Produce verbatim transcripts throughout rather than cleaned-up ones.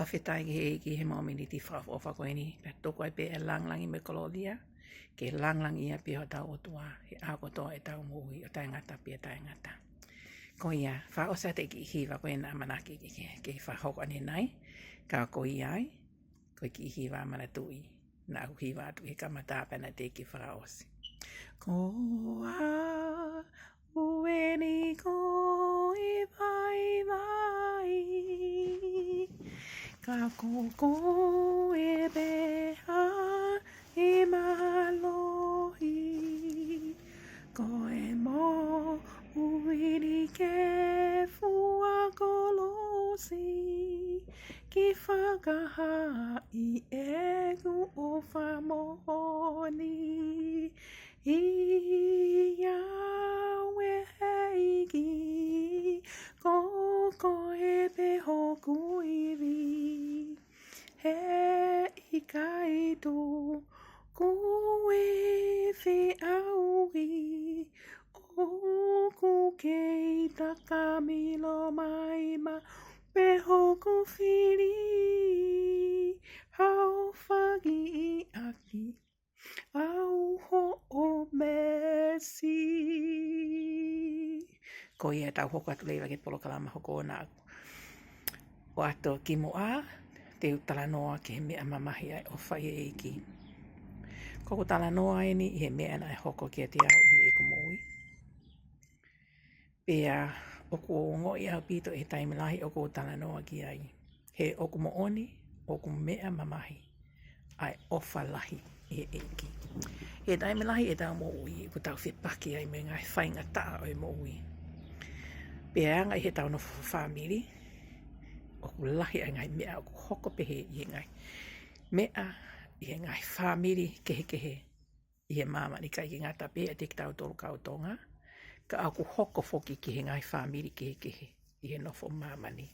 Fakafetaʻi ki he ʻEiki he mōmeniti fakaʻofoʻofa ko eni, pea tuku ai pē ʻa e langilangi mo e kolōlia ke langilangiʻia pē hotau ʻOtua he ʻaho kotoa ʻetau moʻui ʻo taʻengata pea taʻengata. Ko ia, fakaʻosi atu e kiʻi hiva ko ē naʻa ku ʻamanaki ke, ke, ke fakahoko ʻanenai, ka ko ia ai, ko e kiʻi hiva manatuʻi naʻa ku hiva atu he kamata pea naʻe teʻeki fakaʻosi. Ko au eni ko e vaivai, ka ko koe pē ʻa e mālohi. Ko e moʻui ni ke fua kolosi, ke fakahā ʻi heʻeku ʻofa moʻoni. ʻIo ʻEiki, ko koe pē hoku ivi. He ʻikai tuku e feʻauhi, ʻoku kei takamilo mai maʻau pē hoku fili. Haʻu fakiʻaki au hoʻo meesi. Ko ia, tau hoko atu leva ki he polokalama hoko naʻa ku ʻoatu kimuʻa, te u talanoa ki he meʻa mamahi ʻa e ʻofa ʻi he ʻEiki. Ko ʻeku talanoa eni ʻi he meʻa naʻe hoko kiate au ʻi heʻeku moʻui. Pea ʻoku ou ongoʻi ʻaupito he taimi lahi ʻoku ou talanoa ki ai, he ʻoku moʻoni, ʻoku meʻa mamahi ʻa e ʻofa lahi ʻi he ʻEiki. He taimi lahi ʻetau moʻui ʻoku tau fepaki ai mo e ngaahi faingataʻa ʻo e moʻui. Pea anga ʻi heʻetau nofo fāmili, ʻoku lahi ʻa e ngaahi meʻa ʻoku hoko pehē ʻi he ngaahi meʻa, ʻi he ngaahi fāmili kehekehe ʻi he māmani, ʻikai ke ngata pē ʻiate kitautolu kau Tonga, ka ʻoku hoko foki ki he ngaahi fāmili kehekehe ʻi he nofo māmani.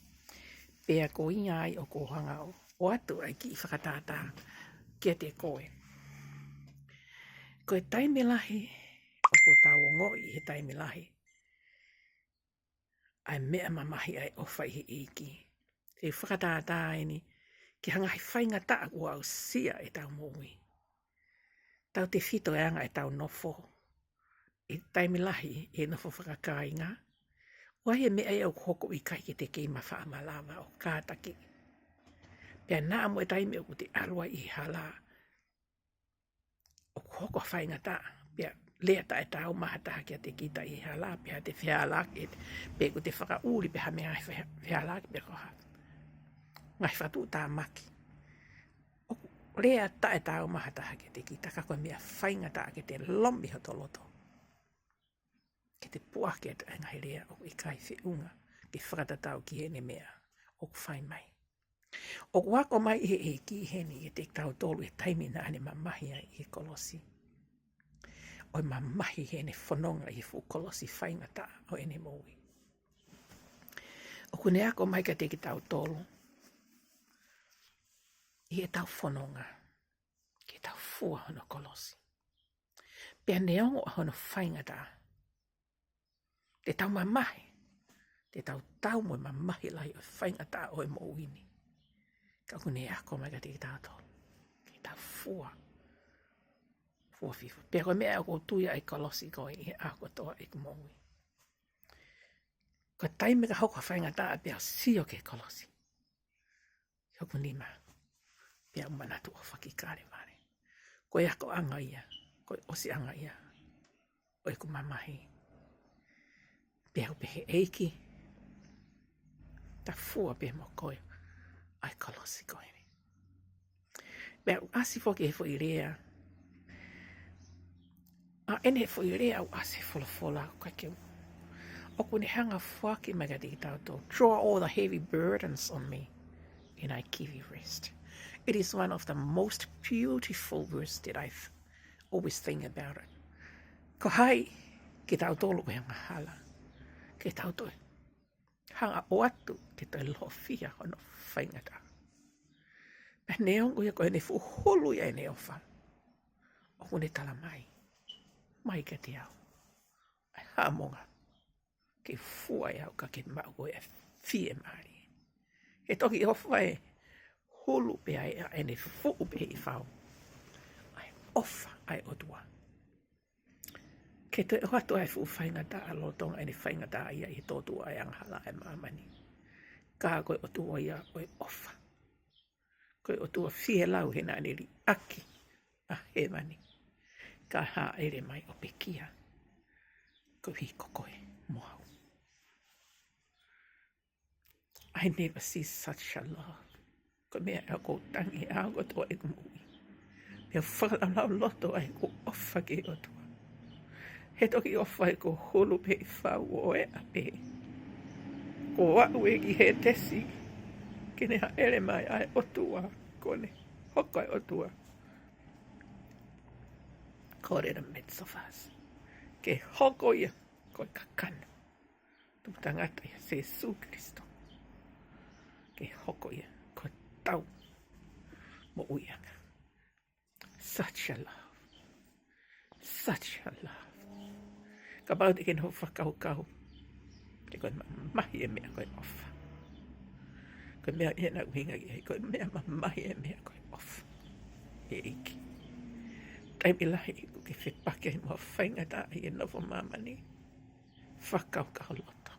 Pea ko ia ai ʻoku ou hanga ʻo, ʻoatu ai e kiʻi fakatātā kiate koe. Ko e taimi lahi, ʻoku tau ongoʻi he taimi lahi ʻa e meʻa mamahi ʻa e ʻofa ʻi he ʻEiki. Te u fakatātā eni ki he ngaahi faingataʻa kuo aʻusia ʻetau moʻui. Tautefito e anga ʻetau nofo, ʻi he taimi lahi ʻi he nofo fakakāinga, ʻoku ʻi ai e meʻa ia ʻoku hoko ʻoku ʻikai ke te kei mafaʻa malava ʻo kātaki. Pea naʻa mo e taimi ʻoku te ʻalu ai ʻi he hala, ʻoku hoko ha faingataʻa, pea lea taʻetaau mai ha taha kiate kita ʻi he hala, pea te fehālaaki, pe ʻoku te fakaʻuli pē ha meʻa ʻi he feha-, fehālaaki, pe ko ha ngaahi fatu tāmaki. ʻOku lea taʻetaau mai ha taha kiate kita, ka ko e meʻa faingataʻa ke te lomi hoto loto, ke te puʻaki atu e ngaahi lea ʻoku ʻikai feʻunga ke fakatatau ki heʻene meʻa ʻoku fai mai. ʻOku ako mai ʻe he ʻEiki heni kiate kitautolu he taimi naʻa ne mamahi ai ʻi he kolosi, ʻo e mamahi heʻene fononga ʻi he fuʻu kolosi faingataʻa ʻo ʻene moʻui. ʻOku ne ako mai kiate kitautolu ʻi heʻetau fononga ke tau fua hono kolosi. Pea neongo ʻa hono faingataʻa, te tau mamahi, te tau tau mo e mamahi lahi ʻo e faingataʻa ʻo e moʻui ni. Ka ʻoku ne ako mai kiate kitautolu ke tau fua, fua fiefia. Pea ko e meʻa ʻoku ou tui ʻa e kolosi ko ē ʻi he ʻaho kotoa ʻeku moʻui. Ko e taimi ka hoko ha faingataʻa pea sio ki he kolosi ʻi hoku nima, pea u manatu ʻofa ki Kalevale. Ko e akoʻanga ia, ko e ʻosiʻanga ia ʻo ʻeku mamahi. Pea u pehē, ʻEiki, ta fua pē mo koe ʻa e kolosi ko eni. Pea u ʻasi foki he foʻi lea. ʻA ʻene foʻi lea ʻoku ʻasi he folofola, ʻoku ʻikai ke u. ʻOku ne hanga foaki mai kiate kitautolu, "Draw all the heavy burdens on me, and I give you rest." It is one of the most beautiful words that I've always think about it. Ko hai kitautolu ʻoku ʻi he angahala, ke tau toe hanga ʻo ʻoatu ke toe lohofia hono faingataʻa. Pea neongo ia ko ʻene fuʻu hulu ia ʻene ʻofa, ʻoku ne tala mai, mai kiate au ʻa e haʻamonga ke fua ʻe au ka ke maʻu koe ʻa e fiemālie. He toki ʻofa ē, hulu pē ai ʻa ʻene fuʻu pehē ʻi fau ʻa e ʻofa ʻa e ʻOtua. Ke toe ʻoatu ʻa e fuʻu faingataʻa lolotonga ʻene faingataʻa ia ʻi he tōtuʻa ʻa e angahala ʻa e māmani. Ka ko e ʻOtua ia ʻo e ʻofa. Ko e ʻOtua fielau he naʻa ne liʻaki ʻa hēvani, ka hāʻele mai ʻo pekia koeʻuhi ko koe mo au. I never see such a love. Ko e meʻa ʻoku ou tangi he ʻaho kotoa ʻeku moʻui. Pea fakalaulauloto ʻa ʻeku ʻofa ki he ʻOtua. He toki ʻofa ʻi he hulu pē ʻi fau ʻo ʻea pē. Ko au ē ki he tesi, ke ne hāʻele mai ʻa e ʻOtua, ko ʻene hoko ʻa e ʻOtua ko e Lord of us. Ke hoko ia ko e kakano tupu tangata ʻia Sīsū Kalaisi. Ke hoko ia ko hotau moʻuiʻanga. Such a love. Such a love. Kapau te ke nofo fakakaukau, he ko e mamahi ʻo e meʻa ko e ʻofa. Ko e meʻa ʻena ʻuhinga ki ai, ko e meʻa mamahi ʻo e meʻa ko e ʻofa ʻa e ʻEiki. Taimi lahi ʻoku ke fepaki ai mo ha faingataʻa ʻi he nofo māmani, fakakaukauloto.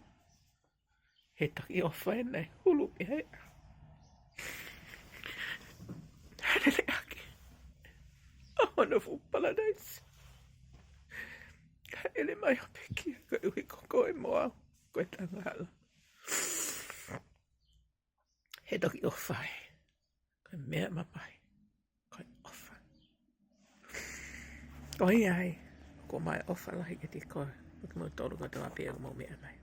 He toki ʻofa ʻena ʻe hulu pē ai ʻa ʻene liʻaki ʻa hono fuʻu paladise. Hāʻele mai ʻo pekia koeʻuhi ko koe mo au ko ʻeta angahala. He toki ʻofa ē. Ko e meʻa mamahi ko e ʻofa. Ko ia ai, ʻoku ʻomai ʻofa lahi kiate koe mo kimoutolu kotoa pē ʻoku mou meʻa mai.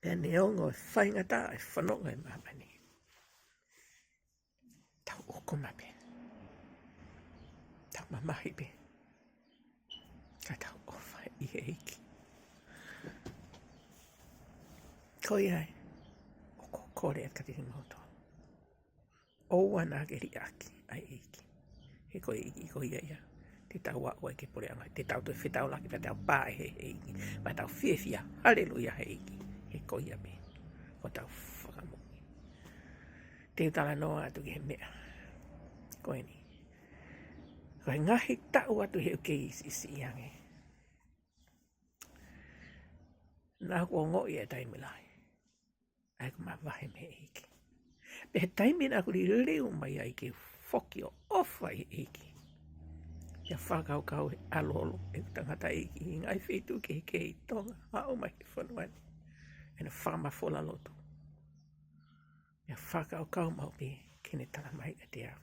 Pea neongo e faingataʻa ʻo e fononga ʻi māmani, tau ʻoku maʻu pē, tau mamahi pē, ka tau ʻofa ʻi he ʻEiki. Ko ia ai, ʻoku ou kole atu kiate kimoutolu, ʻoua naʻa ke liʻaki ʻa e ʻEiki. He ko e ʻEiki ko ia ia te tau aʻu ai ki he puleʻanga, te tau toe fetaulaki pea tau pā ʻe he ʻEiki, pea tau fiefia, haleluia he ʻEiki. He ko ia pē hotau Fakamoʻui. Te u talanoa atu ki he meʻa ko eni. Ko e ngaahi taʻu atu he ʻoku kei siʻisiʻi ange, naʻa ku ongoʻi ʻa e taimi lahi ʻa ʻeku mavahe mei he ʻEiki. Pea he taimi naʻa ku liliu mai ai ke foki ʻo ʻofa ʻi he ʻEiki, pea fakakaukau he ʻalu holo ʻeku tangataʻeiki ʻi he ngaahi feituʻu kehekehe ʻi Tonga, haʻu mai ki he fonua ni, ʻene fakamafola lotu. Pea fakakaukau maʻu pē ki heʻene tala mai kiate au,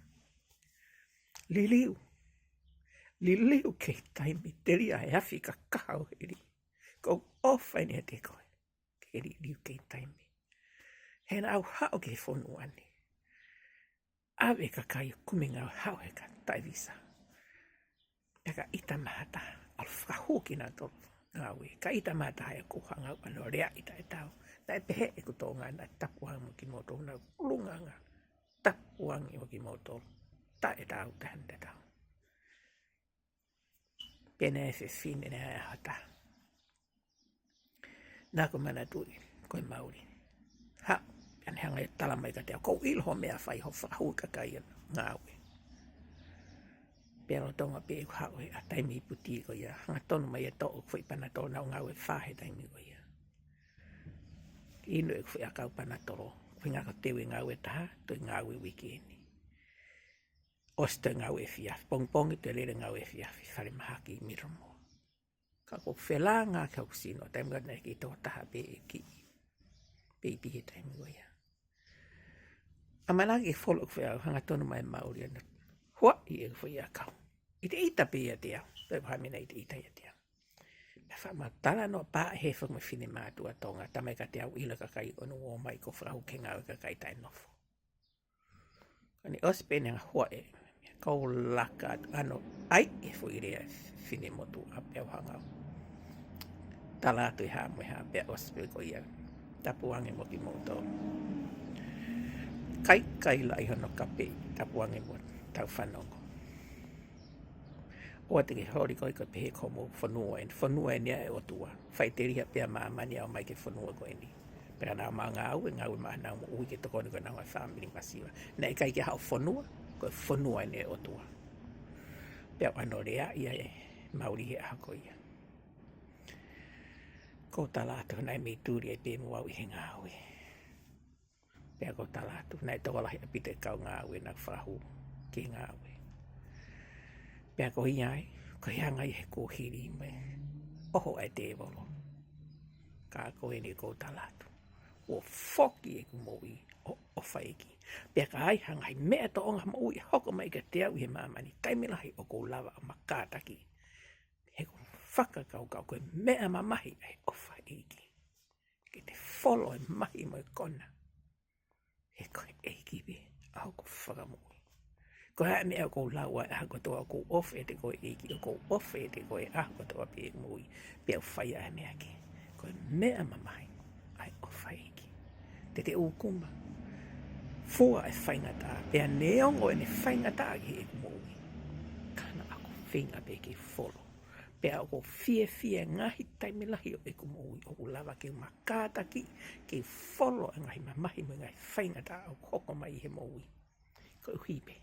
liliu, liliu ki he taimi, telia he afi kakaha ʻo heli. ʻOku ou ʻofa ʻeni ʻiate koe, ke liliu ki he taimi. He naʻa ku haʻu ki he fonua ni, ʻave e kakai ʻo kumi ngāue, haʻu he kakai taʻe visa. Pea ka ʻita mai ha taha, ʻalu fakahū kinautolu ngāue. Ka ʻita mai ha taha ʻoku hanga ʻo ʻalu ʻo lea ʻi taʻetaau, naʻe pehē ʻeku toenga naʻe tapu ange mo kimoutolu, naʻe ʻulungaanga, tapu ange mo kimoutolu, taʻetaau, taʻe hano tatau. Pea naʻe fefine naʻe ʻi ai ha taha naʻa ku manatuʻi ko e Mauli. Haʻu, pea ne hanga ʻo tala mai kiate au, ʻoku ou ʻilo hoʻo meʻa fai, hoʻo fakahū kakai ʻo ngāue. Pea lolotonga pē ʻeku haʻu he ʻa taimi puti ko ia, hangatonu mai ʻa e toʻo ʻeku foʻi panatolo, naʻa ku ngāue fā he taimi ko ia. Inu ʻeku foʻi ʻakau panatolo, ko e ʻuhinga ko e teu e ngāue ʻe taha, toe ngāue uikeʻeni. ʻOsi toe ngāue efiafi, pongipongi toe lele ngāue efiafi, falemahaki ʻi Middlemore. Ka ʻoku ou felāngaaki hoku sino, taimi ko ē naʻe kei toko taha pē ʻeku kiʻi peipi he taimi ko ia. ʻAmanaki ke folo ʻeku foʻi ʻakau, hangatonu mai e Mauli ʻo ne huaʻi ʻeku foʻi ʻakau. ʻIteʻita pē ʻiate au, pea ko e hā e meʻa naʻe ʻiteʻita ʻiate au. Naʻe fakamātala noa pē ʻe he fanga finemātuʻa Tonga, talamai kiate au ʻilo e kakai ʻoku nau ō mai ko e fakahū ki he ngāue ʻa e kakai taʻe nofo. Ka ne ʻosi pē ʻene hanga ʻo huaʻi, kou laka atu ʻo ʻai e foʻi lea ʻa e finemotuʻa pea u hanga ʻo tala atu e hā mo e hā pea ʻosi pē ko ia. Tapu ange mo kimoutolu. Kae, kae laʻi hono kape, tapu ange mo tau fanongo. ʻOua te ke holi koe ko e pehē ko homou fonua eni, fonua eni ʻa e ʻOtua. Faʻiteliha pē ʻa māmani ʻo aʻu mai ki he fonua ko eni. Pea naʻa mau ngāue, ngāue maʻa honau moʻui ke tokoni ki honau ngaahi fāmili masiva. Naʻe ʻikai ke haʻu fonua, ko e fonua eni ʻo e ʻOtua. Pea ʻoku ʻaneafi ia e maʻuli he ʻaho ko ia. Ko u tala atu naʻe mei tuli ai pē mo au ʻi he ngāue. Pea ko u tala atu, naʻe tokolahi ʻaupito e kau ngāue naʻa ku fakahū ki he ngāue. Pea ko ia ai, ko e anga ia he kuohili mo e ʻoho ʻa e tēvolo. Ka ko eni ko u tala atu, kuo foki ʻeku moʻui ʻo ʻofa ʻEiki. Pea ka ai ha ngaahi meʻa tōʻonga moʻui ʻe hoko mai kiate au ʻi he māmani, taimi lahi ʻoku ou lava ʻo ma kātaki. He ko e fakakaukau ko e meʻa mamahi ʻa e ʻofa ʻEiki. Ke te folo e mahi mo e kona. He ko e ʻEiki pē ʻa hoku fakamoʻui. Ko e hā e meʻa ʻoku ou lau ai ʻaho kotoa ʻoku ou ʻofa ʻiate koe ʻEiki, ʻoku ou ʻofa ʻiate koe ʻaho kotoa pē moʻui, pea u fai ʻa e meʻa kehe. Ko e meʻa mamahi ʻa e ʻofa ʻEiki. Te te ʻūkuma. Fua e faingataʻa, pea neongo ʻene faingataʻa ki heʻeku moʻui. Ka naʻa ku feinga pē ke folo. Pea ʻoku ou fiefia ngaahi taimi lahi ʻo ʻeku moʻui ʻoku lava ke ma kātaki, ke folo e ngaahi mamahi mo e ngaahi faingataʻa ʻoku hoko mai ʻi he moʻui. Koeʻuhi pē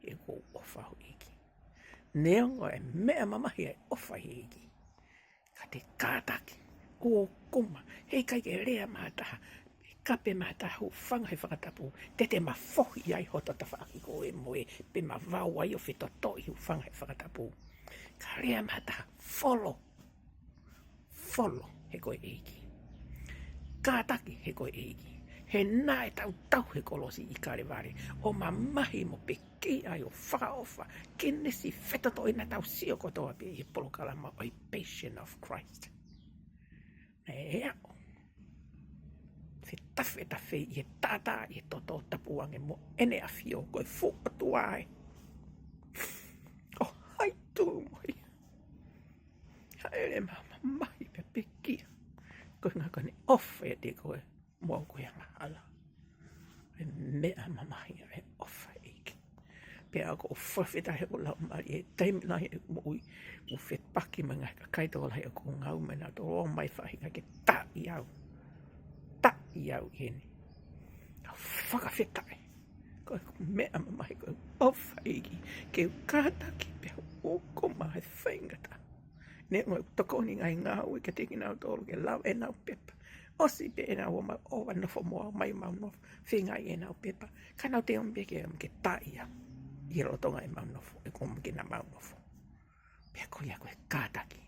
he ʻoku ou ʻofa ʻEiki. Neongo e meʻa mamahi ʻa e ʻofa ʻEiki. Ka te kātaki, ʻūkuma, heʻikai ke lea maʻa ha taha, kape maʻa ha taha, hūfanga he fakatapu, te te mafohi ai hoto tafaʻaki ko ē mo ē, pe ma vau ai ʻo fetotoʻi, hūfanga he fakatapu. Ka lea maʻa ha taha, folo. Folo he ko e ʻEiki. Kātaki he ko e ʻEiki. He naʻe tautau he kolosi ʻi Kalevale ʻo mamahi mo pekia ai ʻo fakaʻofa. Kīnesi, fetotoʻi, naʻa tau sio kotoa pē ʻi he polokalama ʻo e Passion of Christ. Naʻe aʻu fetafetafe ʻi he taʻataʻa ʻi he toto tapu ange mo ʻEne ʻAfio, ko e fuʻu ʻOtua ē. ʻO hai tū mo ia. Hāʻele ma mamahi pea pekia. Ko e ʻuhinga ko ʻene ʻofa ʻiate koe mo au, ko e angahala. E meʻa mamahi ʻa e ʻofa ʻEiki. Pea ʻoku ou fakafetaʻi he ʻoku lau mali e taimi lahi ʻeku moʻui, ʻoku fepaki mai ngaahi kakai tokolahi ʻoku ou ngāue mo nautolu, ʻomai faʻahinga ke taʻi au. Taʻi au ʻi heni. Ka fakafetaʻi. Ko e meʻa mamahi ko e ʻofa ʻEiki. Ke u kātaki pea ʻūkuma he faingataʻa. Neongo ʻeku tokoni ngaahi ngāue kiate kinautolu ke lava ʻenau pepa. ʻOsi pē ʻenau ō mai ʻo nofo mo au, mai mau nofo, feinga ʻenau pepa. Ka nau teuʻi pē ke, ke taʻi au ʻi he lolotonga ʻemau nofo, ʻeku ō mai ke nau mau nofo. Pea ko ia ko e kātaki.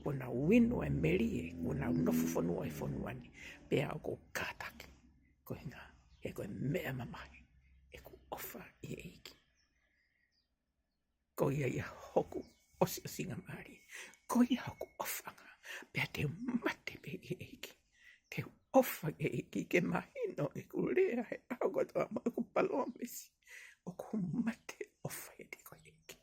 Kuo nau inu e melie, kuo nau nofo fonua he fonua ni. Pea ʻoku ou kātaki. Ko e ʻuhinga, he ko e meʻa mamahi ʻeku ʻofa ʻi he ʻEiki. Ko ia ia hoku ʻosiʻosinga mālie. Ko ia hoku ʻofaʻanga. Pea te u mate pē ʻi he ʻEiki. Te u ʻofa ʻi he ʻEiki ke mahino ʻeku lea he ʻaho kotoa mo ʻeku palōmesi. ʻOku ou mate ʻofa ʻiate koe ʻEiki.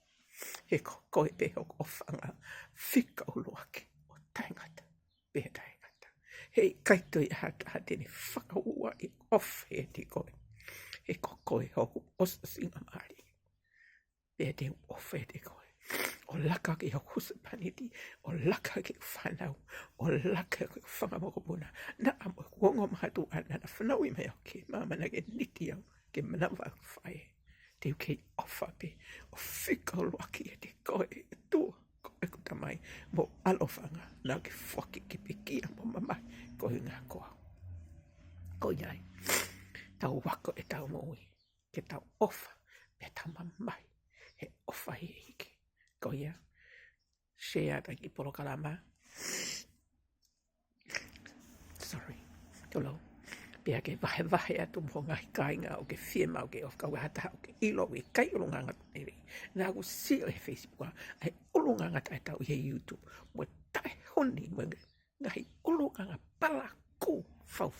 He ko koe pē hoku ʻofaʻanga fika ʻuluaki ʻo taʻengata pea taʻengata. Heʻikai toe ʻi ai ha taha te ne fakaua ʻeku ʻofa ʻiate koe. He ko koe hoku ʻosiʻosinga mālie. Pea te u ʻofa ʻiate koe. ʻO laka ki hoku husepāniti, ʻo laka ki hoku fānau, ʻo laka ki hoku fanga mokopuna. Naʻa mo ʻeku ongo mātuʻa naʻa na fanauʻi mai au ki māmani ke niti au, ke manava ʻeku faʻē. Te u kei ʻofa pē, ʻo fika ʻuluaki ʻiate koe, ʻOtua, ko ʻeku Tamai, mo ʻAlo Fanga, naʻa ke foaki ke pekia mo mamahi, ko e ʻuhinga ko au. Ko ia ai, tau ako ʻetau moʻui ke tau ʻofa, pea tau mamahi he ʻofa ʻi he ʻEiki. Ko ia, share atu e kiʻi polokalama. Sorry. Tolo. Pea ke vahevahe atu mo e ngaahi kāinga ʻoku ke fiemaʻu ke ʻofa, ka ʻoku ʻi ai ha taha ʻoku ke ʻilo ʻoku ʻikai ʻulungaanga lelei. Naʻa ku sio he Facebook, ʻa e ʻulungaanga taʻetaau ʻi he YouTube. Mo e taʻehuni, mo e ngaahi ʻulungaanga palakū fau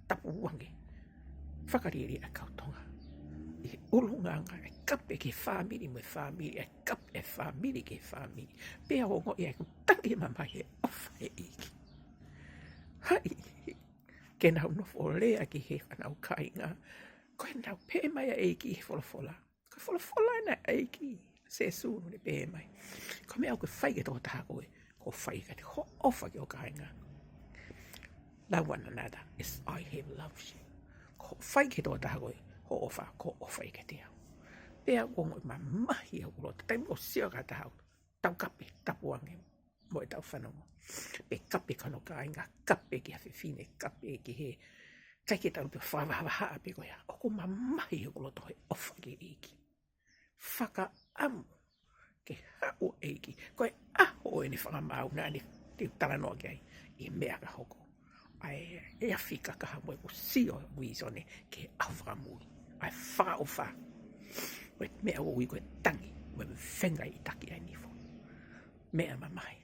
tapu ange. Fakalielia ʻa e kau Tonga. ʻI he ʻulungaanga ʻa e kape ki he fāmili mo e fāmili, ʻa e kape ʻa e fāmili ki he fāmili. Pea ongoʻi ai ʻoku tangi mamahi he ʻofa ʻa e ʻEiki. Haʻi, ke nau nofo lea ki he ʻenau kāinga. Ko ʻenau pehē mai ʻa e ʻEiki he folofola. Ko e folofola ena ʻa e ʻEiki, Sēsū naʻe pehē mai. Ko e meʻa ʻoku ke fai ki he tokotaha ko ē, ko e fai kiate koe, ʻofa ki ho kāinga. Love one another as I have loved you. Ko hoʻo fai ki he tokotaha ko ē hoʻo ʻofa, ko hoʻo ʻofa ia kiate au. Pea ʻoku ongo mamahi hoku loto, taimi ʻoku sio ai ha taha, tau kape, tapu ange mo ʻetau fanongo. Pe kape ki hono kāinga, kape ki ha fefine, kape ki he, ʻikai ke tau pē fakavahavahaʻa pē ko ia. ʻOku mamahi hoku loto he ʻofa ki he ʻEiki. Fakaʻamu ke haʻu ʻEiki. Ko e ʻaho ʻo ʻene fakamaau naʻa ne te u talanoa ki ai ʻi he meʻa ka hoko. ʻA e, e afi kakaha mo ʻeku sio ʻa Uisone ki he ʻaho fakamui. ʻA e fakaʻofa. Ko e meʻa ʻoku ui ko e tangi, mo e fenga ʻi taki ʻa e nifo. Meʻa mamahi.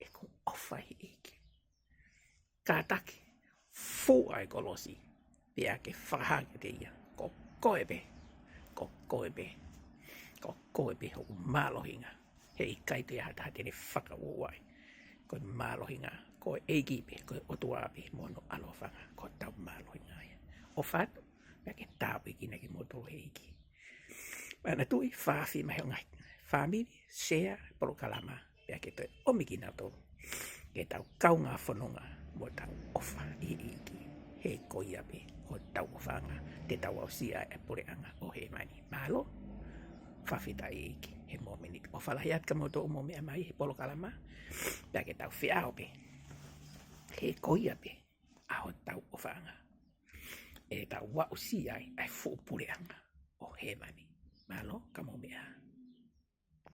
ʻEku ʻofa ʻi he ʻEiki. Kātaki, fua e kolosi, pea ke fakahā kiate ia, ko koe pē, ko koe pē, ko koe pē hoku mālohinga. Heʻikai toe ʻi ai ha taha te ne fakauaʻi. Ko e mālohinga, ko e ʻEiki pē, ko e ʻOtua pē, mo hono ʻAlo ʻofaʻanga, ko hotau mālohinga ia. ʻOfa atu, pea ke tāpuekina kimoutolu ʻe he ʻEiki. Manatuʻi, fakaafeʻi mai ho ngaahi fāmili, share polokalama, pea ke toe ʻomi kinautolu ke tau kaungā fononga mo tau ʻofa ʻi he ʻEiki. He ko ia pē hotau ʻofaʻanga, te tau aʻusia e puleʻanga ʻo hēvani. Mālō, fakafetaʻi ʻEiki he mōmeniti. ʻOfa lahi atu kia moutolu ʻoku mou meʻa mai he polokalama, pea ke tau feʻao pē. He ko ia pē ʻa hotau ʻofaʻanga, ʻe tau aʻusia ai ʻa e fuʻu puleʻanga ʻo hēvani. Mālō, ka mou meʻa.